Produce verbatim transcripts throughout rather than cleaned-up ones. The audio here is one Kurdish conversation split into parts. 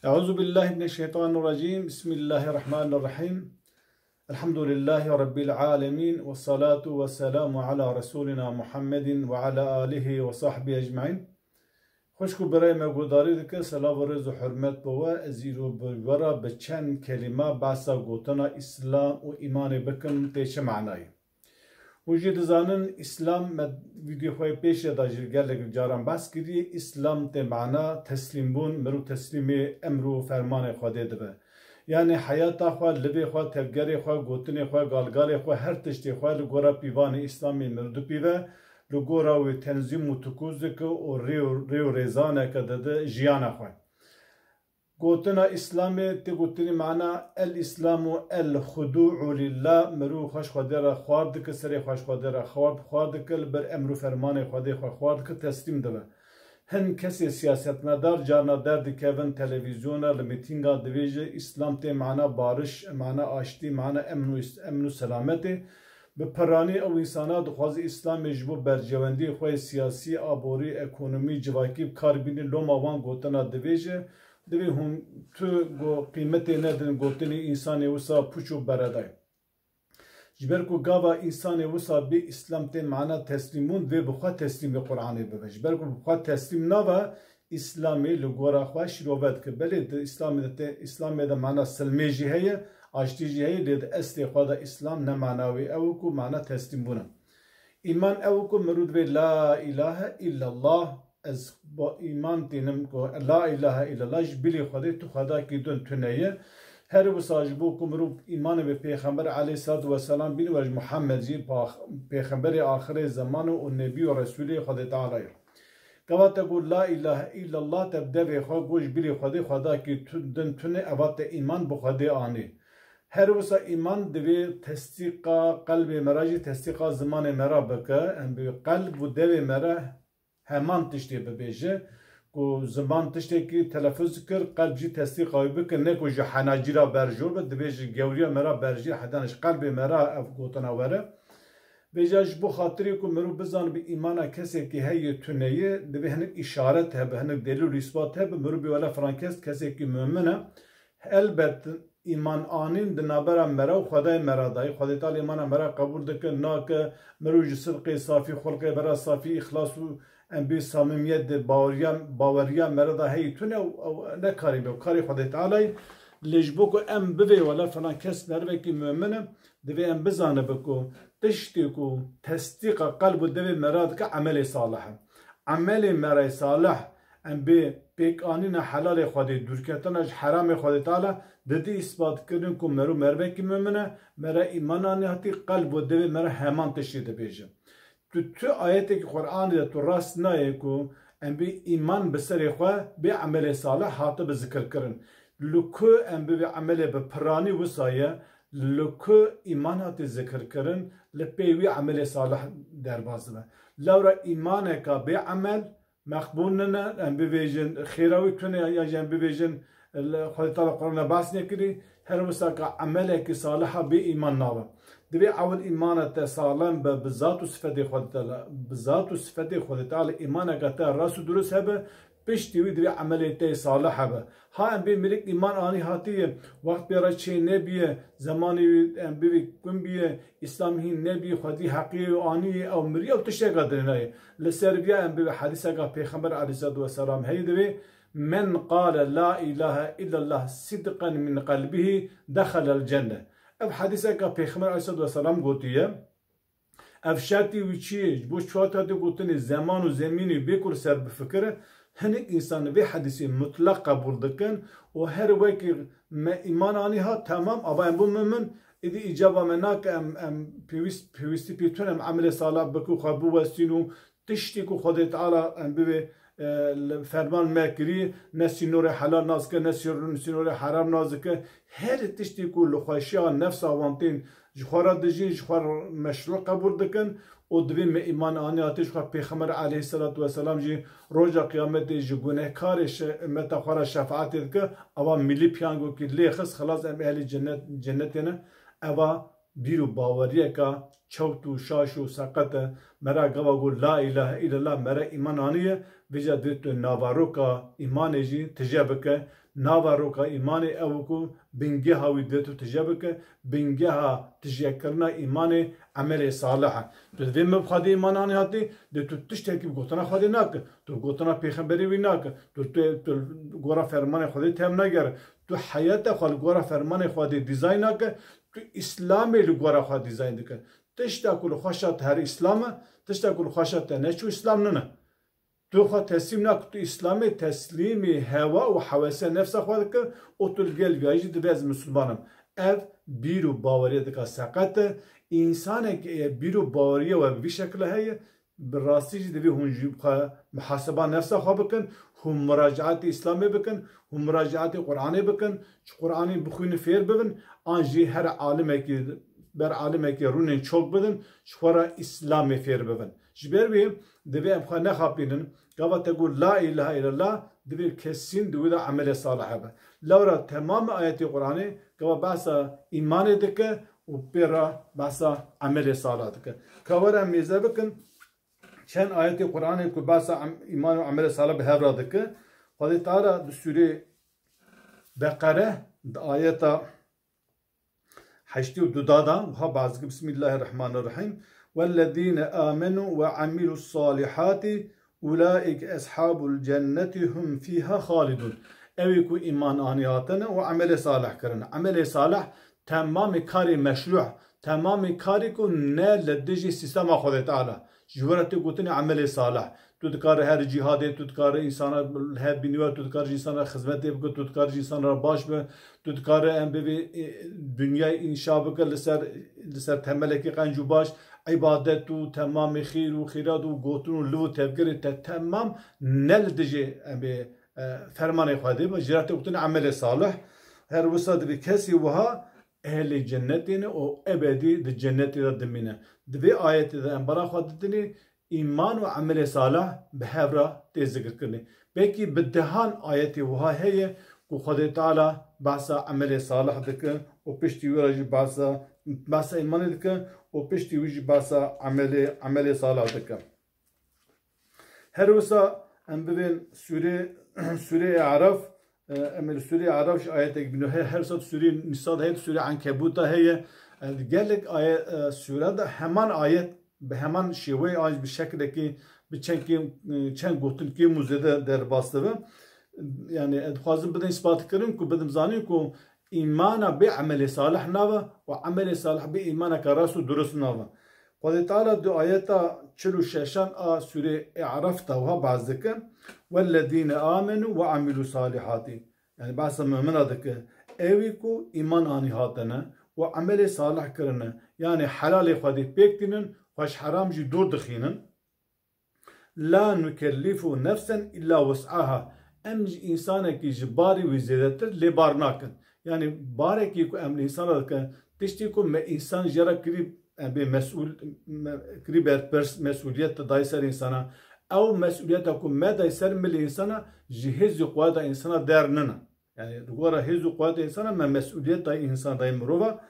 Euzu billahi mineşşeytanirracim. Bismillahirrahmanirrahim. Elhamdülillahi Rabbil alemin. Ve salatu ve selamu ala Resulina Muhammedin ve ala alihi ve sahbihi ecmain. Xwişk û birayê me guhdarî dike, selav û rêz û hurmet bi we. Ez îro bi we re bi çend kelîme behsa gotina Îslam û îmanê bikim tê çi manayê. Hûn jî dizanin, Îslam, me vîdyoya xwe yê pêşê de jî gelek caran behs kiriye, Îslam tê mana teslîmbûn, mirov teslîmê emr û fermanê Xwedê dibe. Yanî heyata xwe, livê xwe, tevgerê xwe, gotinê xwe, galgalê xwe, her tiştê xwe li gora pîvanê Îslamê mirov dipîve, li gora wê tenzîm û tikûz dike û rê û, rê û rêzaneke dide jiyana xwe. Gotina Îslamê tê gotinê mana el-Îslamu el-xudu'u lillah, mirov xwe ji Xwedê re xwar dike, serê xwe ji Xwedê re xwar, xwar dike, li ber emr û fermanê Xwedê xwe xwar dike, teslîm dibe. Hin kesê siyasetmedar carna derdikevin televîzyona, li mîtînga dibêje, Îslam tê mana bariş, mana aştî, mana emn û, emn û selametê. Bi piranî ew însana dixwaze Îslamê ji bo berjewendiyê xwe yê siyasî, aborî, ekonomî, civakî bi kar bîne, loma wan gotina dibêje, divê hûn tu go qîmetê nedin gotinê însanê wisa pûç û beredayê. Ji ber ku gava însanê wisa bê Îslam tê mana teslîmbûn, divê bi xwe teslîmê Qur'anê bibe. Ji ber ku bi xwe teslîm nabe, Îslamê li gora xwe şîrove dike. Belê di Îslamê de tê, Îslamê de mana silmê jî heye, aştî jî heye, lê di eslê xwe de Îslam ne mana wê ew e ku mana teslîmbûn e. Îman ew e ku mirov divê la îlahe îllallah, ez ba îman tînim ku la îlahe îllallah, ji bilî Xwedê tu xwedakî din tune ye. Her wisa ji bo ku mirov îmanê bi Pêxember aleyhisselatu vesselam bîne we ji Muhammed jî pa-, Pêxemberê axirê zeman û nebî û Resûlê Xwedê Teala ye. Gava te got la îlahe îllallah, te bi devê xwe got ji bilî Xwedê xwedakî tu-, din tune, eva te îman bi Xwedê anî. Her wisa îman divê tesdîqa qelbê me re jî tesdîqa zimanê me re bike. Em bi qelb û devê me re heman tiştê bibêje. Ku ziman tiştekî telefuz dikir, qelb jî tesdîqa wî bike, ne ku ji henacî re berjor be, divê ji gewriya me re berjî, hedan ji qelbê me re ev gotina were. Vêca ji bo xatirê ku mirov bizanibe îmana kesekî heye tune ye, divê hinek îşaret hebe, hinek delîl û îsbat hebe, mirov bê wele filan kes kesekî mumin e. Elbet îman anîn di navbera me re û Xwedayê me re de ye. Xwedê Teala îmana me re qebûl dike, nake, mirov ji sidqê safî, xulqê me re safî, îxlas û em bê samîmiyet di baweriya, baweriya me re de heyî tune û ew ne karê me, karê Xwedê Teala ye. Lê ji bo ku em bivê wele filan kes merivekî mumin e, divê em bizanibe ku tiştê ku tesdîqa qelb û devê me re dike emelê salih e. Emelê me re salih, em bê pêkanîna helalê Xwedê, dûrketina ji heramê Xwedê Teala, didî îsbatkirin ku mero merivekî mumin e, me re îman anî hatî, qelb û devê me re heman tiştî dibêje. Tu, tu ayetekî Qur'anê de tu rast nayê ku em bê îman bi serê xwe bê emelê salih hatibe zikirkirin. Li ku em bivê emelê bi piranî wisa ye, li ku îman hatî zikirkirin, li pey wî emelê salih derbas dibe. Lewra îmaneka bê emel, meqbûl nine, em bivêjin, xêra wî tune ya jî em bivêjin, li Xwedê Teala Qur'ana behs nekirî, her wisa ka emelekî saliha bê îman nabe. Divê ewil îmana te salem be bi zat û sifetê Xwedê Teala, bi zat û sifetê Xwedê Teala îmaneka te rast û durust hebe, piştî wî divê emelê te salih hebe. Ha em bê mirîk îman anî hatiye, wext pê re çê nebiye, zemanê wî em bivê kum biye, Îslam hîn nebî, xwedî heqiyê û aniyê ew miriye û tişteka dirênayê. Li ser viya em bivê hedîseka Pêxember aleyhisselatu vesselam heyî divê, "Men qale la ilahe illallah sidqen min qelbihî dexelel cenne." Ev hedîseka Pêxember aleyhisselatu vesselam gotiye. Ev şertî wî çi ye? Ji bo çi hatiye gotinê zeman û zemînê bê ku li ser bifikire, hinek însan vê hedîsê mutlaq qebûl dikin û her wekî me îman anî ha, temam, ava em bû mumin, îdî îcaba me nake em, em pêwîst, pêwîstî pê tune em emelê salih bikin, xwe biwestîn û tiştî ku Xwedê Teala em bivê, e, li ferman me kirî, ne sînorê helal nas dike, ne sînor-, sînorê heram nas dike. Her tiştê ku li xweşiya nefsa wan tên ji xwe re dijîn, ji xwe re meşrû qebûl dikin û divê me îman anî hatî ji xwe Pêxember aleyhisselatu vesselam jî roja qiyametê ji gunehkarê şe-, ummeta xwe re şefaetê dike, ava milî piyangokî lê xist, xilas em ehlî cennet, cennetê ne. Eva bîr û baweriyeka çewt û şaş û seqet e. Me re gava got, "La ilahe illallah", me re îman aniye, vêca divê tu naveroka îmanê jî tije bike, Nava roka îmanê ew ku bingeha wî dê tu tije bike, bingeha tijekirina îmanê emelê salih e. Tu divê me bi Xwedê îman anî hatî, dê tu tiştekî bi gotina Xwedê nake, tu bi gotina pêxemberê wî nake, tu, tu, tu li gora fermanê Xwedê tem nagere, tu heyata xwe li gora fermanê Xwedê dîzayn nake, tu Îslamê li gora xwe dîzayn dike. Tişta ku li xwe şa te her Îslam e, tişta ku li xwe şa te neçû Îslam nine. Tu xwe teslîm nak, tu Îslamê teslîmî hewa û hewese nefsa xwe dike û tu li gel vîya jî divê ez misilman im. Ev bîr û baweriye dika seqet e. Însanekî eya bîr û baweriye we bi vî şekilê heye, bi rastî jî divê hûn jî xwe muhaseba nefsa xwe bikin, hûn muracaetê Îslamê bikin, hûn muracaetê Qur'anê bikin, ji Qur'anê bixwînin fêr bibin, an jî her alimekî, ber alimekî rûnên çok bidin, ji xwe re Îslamê fêr bibin. Ji ber wê divê em xwe nexapînin. Gava te got la îlahe îllallah, divê kesîn di wî de emelê salih hebe. Lewra temamê ayetê Qur'anê gava behsa îmanê dike û pê re behsa emelê salih dike. Ka were em mêze bikin, çend ayetê Qur'anê ku behsa em-, îman û emelê salih bi hev re dike. Xwedê Teala di sûrê Beqere di ayeta heştê û du da da, wiha behs dike, Bismillahirrahmanirrahîm. Wellezîne âmenû ve amilus salihâti ulâike eshabul cenneti hum fîha xalidûn. Ew ê ku îman anî hatine û emelê salih kirine. Emelê salih temamê karê meşrû, temamê karê ku ne li dijî sîstema Xwedê Teala. Ji we re tê gotinê emelê salih. Tu dikarî her cîhadê, tu dikarî însana li hev bînî we, tu dikarî ji însana xizmetê bike, tu dikarî ji însana re baş be, tu dikarî em bivê, e, dinyayê înşa bike, li ser, li ser temelekî qenc û baş, îbadet û temamê xîr û xîrat û gotin û liv û tevgerê te temam ne li dijî em bê, e, fermanê Xwedê be, ji re tê gotin emelê salih. Her wisa divê kesî wiha ehlê cennetê ne û ebedî di cennetê de dimîne. Di vê ayetê de em bera xwe didinê, îman û emelê salih bi hev re tê zikirkirinê. Belkî bi dehan ayetê wiha heye ku Xwedê Teala behsa emelê salih dike û piştî wî re jî behsa, behsa îmanê dike û piştî wî jî behsa emelê, emelê salih dike. Her wisa em bibên sûrê, sûrê E'raf, e, em ê li sûrê E'raf jî ayetek bînin. Her, her wisa sûrê Nîsa de heye, sûrê Enkebût de heye. E, gelek aye-, e, sûre de heman ayet, bi heman şêweyê, an jî bi şekilekî, bi çend kêm, e, çend gotinkêm û zêde derbas dibe. Yani, e, dixwazim bidim îsbatkirin ku bidim zanîn ku îmana bê emelê salih nava û emelê salih bê îmaneke rast û durust nava. Xwedê Teala di ayeta çil û şeşan a sûrê E'raf de wiha behs dike, "Wellezîne âmenû ve amilû salihâtî." Yani behsa mumina dike, ewî ku îman anî hatine û emelê salih kirine, yani helalê Xwedê pêk tînin, xweş heram jî dûr dixînin. La nukellifu nefsen illa wus'aha. Em ji însanekî ji barê wî zêdetir lê bar nakin. Yani barekî ku em li însana dikin, tiştî ku me însan jê re kirî, em bê mesûl, me, kirî berpirs, mesûliyet dayî ser însana. Ew mesûliyeta ku me dayî ser milê însana ji hêz û quweta însana der nina. Yani, li gora hêz û quweta însana me mesûliyet dayî însan, dayî mirova.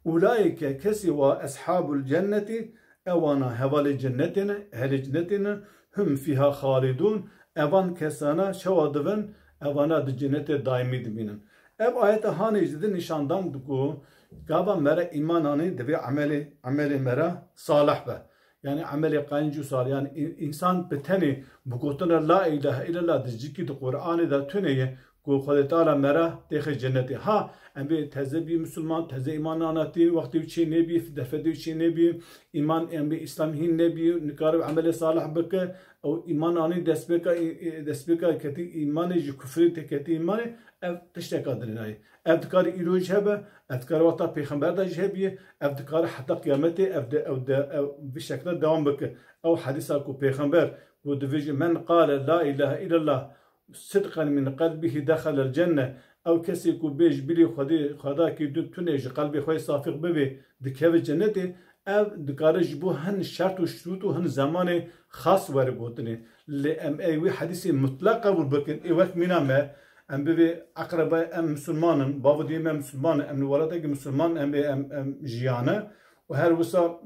Ulaike, kesî wa eshabul cennetî, ewana hevalê cennetê ne, ehlê cennetê ne, hum fîha xalidûn, evan kesana çawa divin, evana di cennetê daîmî dimînin. Ev ayeta hanê jî di nîşandan di ku gava me re îman anî divê emelê, emelê me re salih be. Yani emelê qenc û sal, yani î-, însan bi tenê bi gotina la îlahe îllallah di cîkî di Qur'anê de tune ye ku Xwedê Teala me re têxe cennetê. Ha, em bê teze bî misilman, teze îman anatî, wextê wî çê nebî, derfetê wî çê nebî, îman em bê îslam hîn nebî, nikare emelê salih bike, ew îman anî destpêka, î-, î-, destpêka ketî îmanê ji kufrê tê ketî îmanê, ev tişteka dirêna ye. Ev dikare îro jî hebe, ev dikare wexta pêxember de jî hebiye, ev dikare heta qiyametê ev de, ev de, ev bi şekle dewam bike. Ew hedîsa ku pêxember ku dibêje, "Men qale la îlahe îllallah sidqen min qelbihî dexelel cenne." Ew kesê ku bê ji bilî Xwedê, Xwedakî du tune ji qelbê xwe yê safiq bibê, dikeve cennetê. Ev dikare ji bo hin şert û şirût û hin zemanê xas were gotinê. Lê em ê wî hedîsê mutlaq qebûl bikin, ê wek mîna me, em bivê eqreba em misilman in, bav û diyê me misilman in, em li welatekî misilman em bê em, em jiyane û her wisa,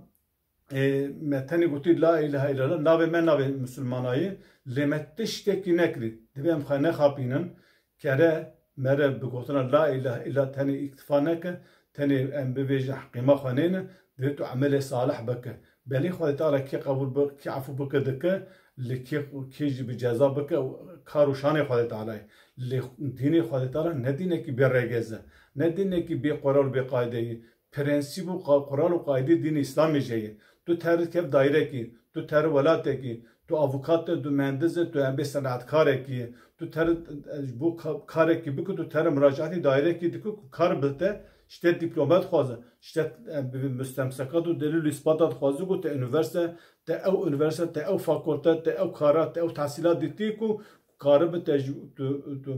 e, me tenê gotî la îlahe îllallah, navê me navê misilmanayê, lê me tiştekî nekirî. Divê em xwe nexapînin, kere mere bi gotina la ilahe illa tenê îktifa neke, tenê em bivêjin heqîma xwe nêne, divê tu emelê salih bike. Belê Xwedê Teala kê qebûl bi, kê efû bike dike, li kê, kê jî bi ceza bike, kar û şanê Xwedê Teala ye. Lê dînê Xwedê Teala ne dînekî bê regez e, ne dînekî bê qural û bê qaydeyî. Prensîb û qa-, qural û qaydê dînê Îslamê jî heye. Tu teri kev dairekî, tu teri welatekî, tu avukat e, tu mendiz e, tu em bê senetkarekî ye. Tu teri, e, ji bo ka-, karekî bike, tu teri muracaatî dairekî dike ku kar bi te, ji te dîplome dixwaze, ji te, e, bi mustemsekat û delîl û îspata dixwaze ku te unîversîte, te ew unîversîte, te ew fakulte, te ew kara, te ew tehsîlat dîtî ku karibe te ji, tu, tu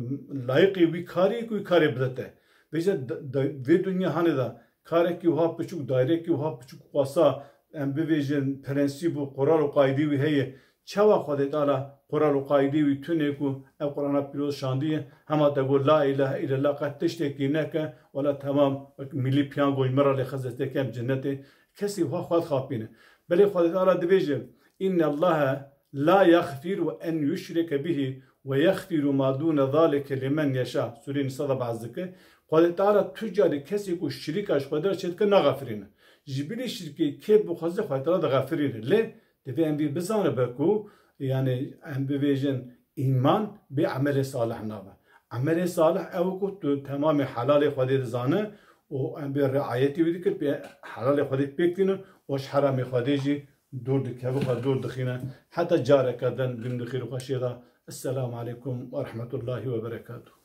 layiqî wî karî ku wî karê bide te. Vêce d-, d-, vê dinya hanê de karekî wiha piçûk, dairekî wiha piçûk wasa, em bivêjin prensîb û qural û qaydî wî heye. Çawa Xwedê Teala qural û qaydî wî tune ku ev Qur'ana pîroz şandiye, hema te got la ilahe illallah qet tiştekî neke, wela temam, wek milî piyango ji min re lê xizir tê kem cennetê. Kesî wiha xwe dixapîne. Belê Xwedê Teala dibêje, "Inne Allahe la yexfiru en yuşreke bihi ve yexfiru ma dûne zalike limen yeşa." Sûreyê Nisa de behs dike. Xwedê Teala tu carî kesê ku şirîka ji Xwedê re çêdike naxefirîne. Ji bilî şirkê kê bixwaze Xwedê Teala dixefirîne. Lê divê em vî bizanibe ku, yani em bivêjin, îman bê emelê salih nabe. Emelê salih ew ku tu temamê helalê Xwedê dizane û em bê riayetê wî dikir, pê helalê Xwedê pêk tîne û ji heramê Xwedê jî dûr dikeve, xwe dûr dixîne. Heta careke din, gund û xêr û xweşiyê de. Esselamu aleykum ve rahmetullahi ve berekatuh.